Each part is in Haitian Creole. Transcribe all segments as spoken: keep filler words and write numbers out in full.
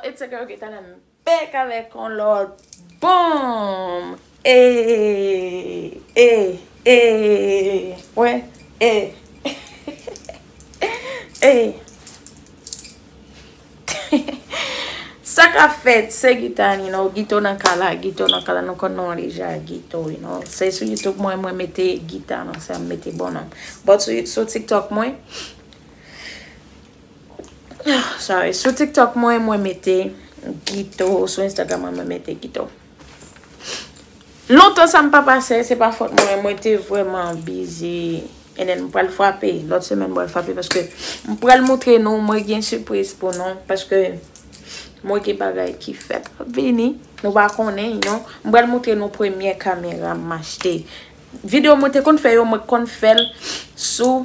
It's a girl, get an bèk avèk yon lòt bonm. E, e, e, wè, e, e. Sa k ap fèt, se Gita, you know, Gito nan ka la, Gito nan ka la, nou konn non an deja, Gito, you know. Se sou YouTube mwen, mwen mete Gita, non, sa m mete bon non. But sou, sou TikTok mwen, sorry, sou TikTok mwen, mwen mete Gito, sou Instagram mwen, mwen mete Gito. Lontan sa m pa pase, se pa fòt mwen, mwen te vrèman busy. And then m pral frape, lòt semèn m pral frape paske m pral montre nou, mwen gen sipriz pou nou, paske mwen gen bagay ki fèk ap vini, nou pa konnen, you know. M pral montre nou premye kamera m achte. Videyo mwen te konn fè yo, mwen konn fè l sou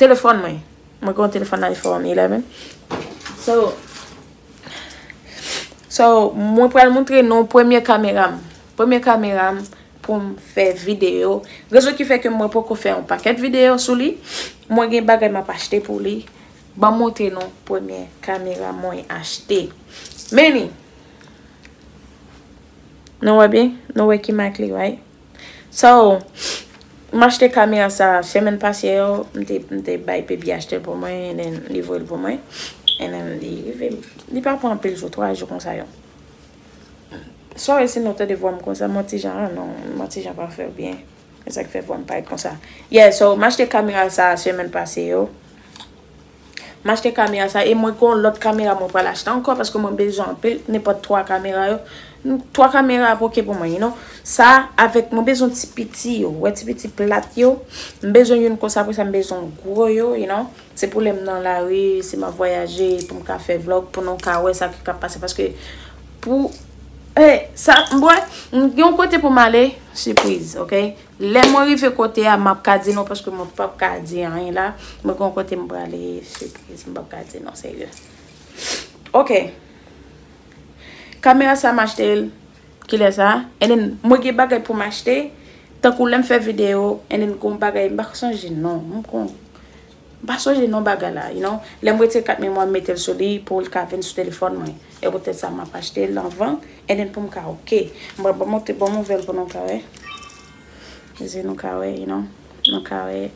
telefòn mwen. Mwen gen yon telefòn iPhone eleven. So, so, mwen pral montre nou premye kamera m. Premye kamera m pou m fè videyo. Rezon ki fè ke mwen poko fè yon pakèt videyo sou li, mwen gen bagay m ap achte pou li. Ban m montre nou premye kamera mwen achte. Men li. Nou wè byen? Nou wè ki mak li, right? So, m achte kamera sa semèn pase yo, m te, m te bay Pepi achte l pou mwen, and then li voye l pou mwen. And then li rive, li pa pran anpil jou, twa jou konsa yo. Sorry si nou tande vwa m konsa, m on ti jan, ah non, m on ti jan pa fè byen. Se sa k fè vwa m parèt konsa. Yeah, so, m achte kamera sa semèn pase yo. M achte kamera sa, e mwen gen yon lòt kamera mwen pral achte ankò, paske mwen bezwen anpil, nenpòt twa kamera yo. Twa kamera ap oke pou mwen, you know. Sa, avèk, mwen bezwen ti piti yo, wè ti piti plat yo. M bezwen youn konsa, apre sa, m bezwen gwo yo, you know. Se pou lè m nan lari, si m ap vwayaje, pou m ka fè vlog, pou nou ka wè sa ki ka pase, paske pou, eh, sa, m wè, m gen yon kote pou m ale, sipriz, oke? Lè mwen rive kote a, m ap ka di nou, paske mwen p ap ka di anyen la. Mwen gen yon kote m prale, sipriz, m p ap ka di nou, serye. Oke. Kamera sa m achte l, kilè sa? And then, mwen gen bagay pou m achte, tankou lè m fè videyo, and then, gon bagay, m pa sonje non, m kon, m pa sonje non bagay la, you know. Lè m retire kat memwa, m mete l sou li pou l ka vin sou telefòn mwen. E poutèt sa, m ap achte l anvan, and then pou m ka oke. M pral ba montre, ban m ouvè l pou nou ka wè. Ezi nou ka wè, you know. Nou ka wè.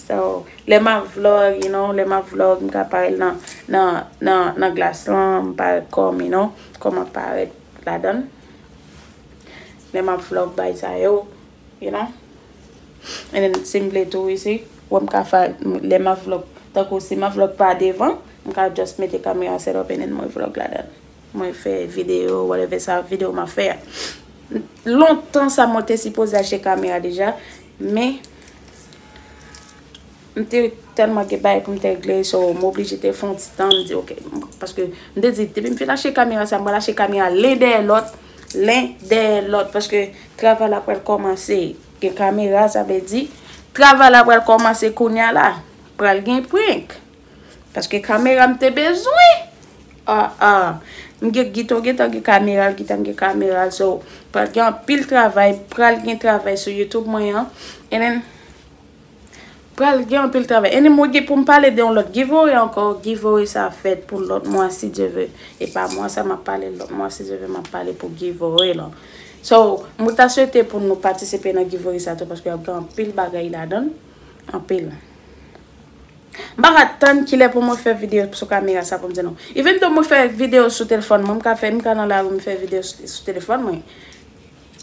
So, lè m ap vlog, you know, lè m ap vlog, m ka parèt nan, nan, nan, nan glas lan, m parèt kòm, you know, kòm m ap parèt ladan l. Lè m ap vlog, bay sa yo, you know. And then, si m vle tou isi, wè m ka fè, lè m ap vlog, tankou si m ap vlog pa devan, m ka just mete kamera set up and then mwen vlog ladan l. Mwen fè videyo, whatever sa, videyo m ap fè a. Lontan sa mwen te sipoze achte kamera deja, men m te tèlman gen bagay pou m te regle, so m oblije te fè yon ti tan, m di, oke, paske m te di, depi m fin achte kamera sa, m pral achte kamera len dèyè lòt, len dèyè lòt, paske travay la pral kòmanse. Gen kamera, sa vle di, travay la pral kòmanse kounye a la. Pral gen prank. Paske kamera m te bezwen. Ah, ah. M gen Gito, gentan gen kamera l, gentan gen kamera l. So, pral gen anpil travay, pral gen travay sou YouTube mwen an. And then, pral gen anpil travay. And then, mwen gen pou m pale de yon lòt giveaway ankò. Giveaway sa fèt pou lòt mwa, si Dye vle. E pa mwa sa m ap pale, lòt mwa, si Dye vle, m ap pale pou giveaway lan. So, mwen ta swete pou nou patisipe nan giveaway sa tou, paske ap gen anpil bagay ladan l. Anpil. M pa ka tann kilè pou mwen fè videyo sou kamera sa pou m di nou. Even though mwen fè videyo sou telefòn mwen, m ka fè, m ka nan lari, m fè videyo sou, sou telefòn mwen.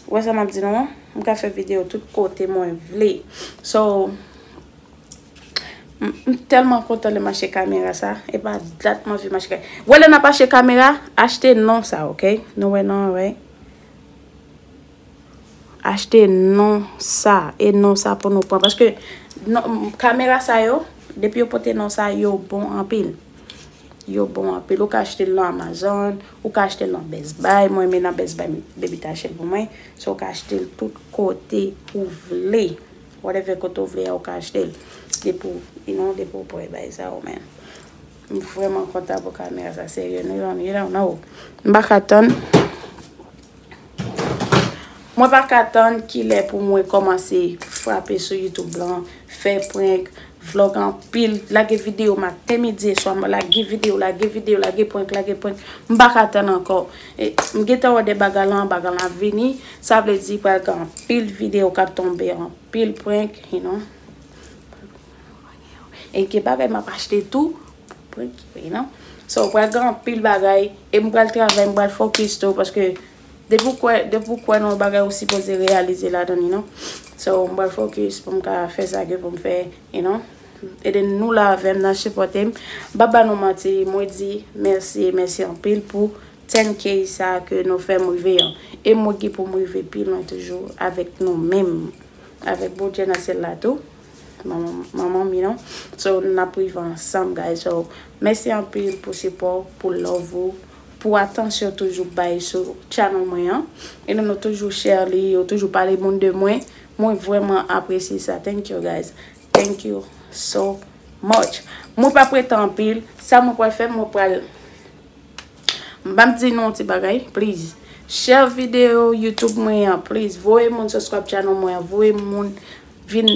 Ou wè sa m ap di nou an? M ka fè videyo tout kote mwen vle. So, m, m tèlman kontan lè m achte kamera sa. E pa dat m anvi m achte kamera. Wè lè n ap achte kamera, achte non sa, oke? Nou wè non an, right? Achte non sa, e non sa pou nou pran. Paske non, kamera sa yo, depi yo pote non sa, yo bon anpil. Yo bon anpil. Ou ka achte l nan Amazon, ou ka achte l nan Best Buy. Mwen, men nan Best Buy, Baby t achte l pou mwen. So, ou ka achte l tout kote ou vle. Whatever kote ou vle a, ou ka achte l. Depi w, you know, depi w prè bay sa yo, men. M vrèman kontan pou kamera sa, serye. Nou, you don't know. M pa ka tann. Mwen pa ka tann kilè pou mwen kòmanse frape sou YouTube lan, fè prank, vlog anpil, lage videyo maten, midi e swa, m lage videyo, lage videyo, lage prank, lage prank. M pa ka tann ankò. E, m gentan wè de bagay lan, bagay lan ap vini. Sa vle di pral gen anpil videyo k ap tonbe, anpil prank, you know. E gen bagay m ap achte tou, prank, you know. So, pral gen anpil bagay, e m pral travay, m pral focus tou, paske depi w kwè, depi w kwè nan yon bagay, ou sipoze reyalize ladan li, non. So, m pral focus pou m ka fè sa ke pou m fè, you know. Ede nou la avè m, nan sipòte m. M pa ba nou manti, mwen di mèsi, mèsi anpil pou ten K sa ke nou fè m rive an. E mwen ki pou m rive pi lwen toujou avèk nou menm. Avèk Bondye nan syèl la tou. Manman, manman mi non. So, n ap rive ansanm, guys. So, mèsi anpil pou sipò, pou love ou, pou atansyon toujou bay sou channel mwen an. E nou, nou toujou share li, yo toujou pale moun de mwen. Mwen vrèman apresye sa. Thank you, guys. Thank you so much. Mwen pa prete anpil. Sa mwen pral fè, mwen pral M p ap di nou yon ti bagay, please. Share videyo YouTube mwen an, please. Voye moun subscribe channel mwen an, voye moun vin,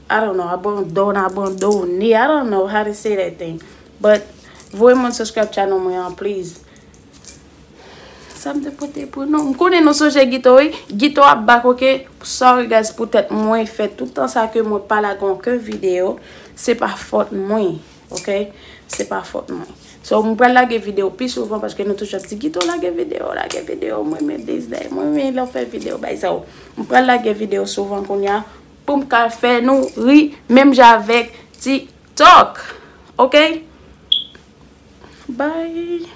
I don't know, abandone, abandone, I don't know how to say that thing. But voye moun subscribe channel mwen an, please. Sa m te pote pou nou. M konnen nou sonje Gito, wi. Gito ap back, ok? Sorry, guys, poutèt mwen fè tout tan sa ke mwen pa lage okenn videyo. Se pa fòt mwen. Ok? Se pa fòt mwen. So, mwen pral lage videyo pi souvan paske nou toujou ap di, "Gito, lage videyo, lage videyo." Mwen renmen Disney, mwen renmen lè w fè videyo, bay sa yo. Mwen pral lage videyo souvan kounye a pou m ka fè nou ri, menm jan avèk TikTok. Ok? Bye.